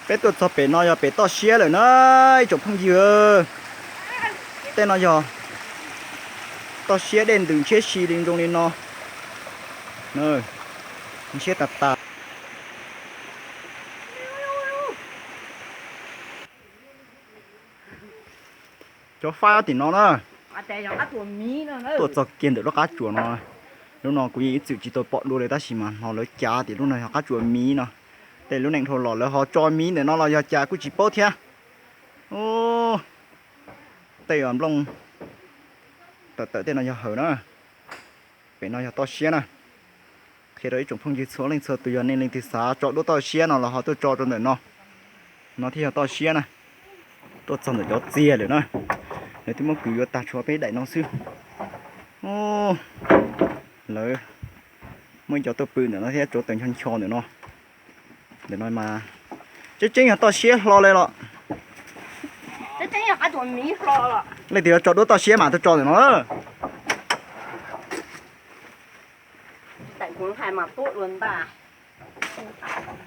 Peb tuaj txog pem no yog pem toj siab lawm na ib tsoom phooj ywg. Tej no yog toj siab dej ntws ntshiab si li zoo li no. Ntshiab tas tas. Cov faib tim no na. Tuaj txog kiag ntawm lub qab tsuas no. Lub no kuv yeej ib txwm tsis tau pom dua li tab sis mas hnov lawv cav tias lub no yog qab tsuas miv no. Tej lub neej dhau los lawv ho tso miv ntawm no los yog cas kuj tsis paub thiab. Tej nplooj tawm tawm tej no yog hawm na. Pem no yog toj siab na. Qhia rau ib tsoom phooj ywg txhua leej txhua tus yog nej leej twg xav tso duab toj siab no los ho tuaj tso rau ntawm no. No thiaj yog toj siab na. Tuaj txog ntawm cov txiag lawm na. Lawv twb muab kwv yuav tag tshuav peb daim no xwb. Lawv muaj ib co tuaj pw ntawm no thiab tsuav tawm ncho ncho ntawm no. Ntawm no mas tseeb tseeb yog toj siab hlo li los. Leej twg yuav tso duab toj siab mas tuaj tso ntawm no.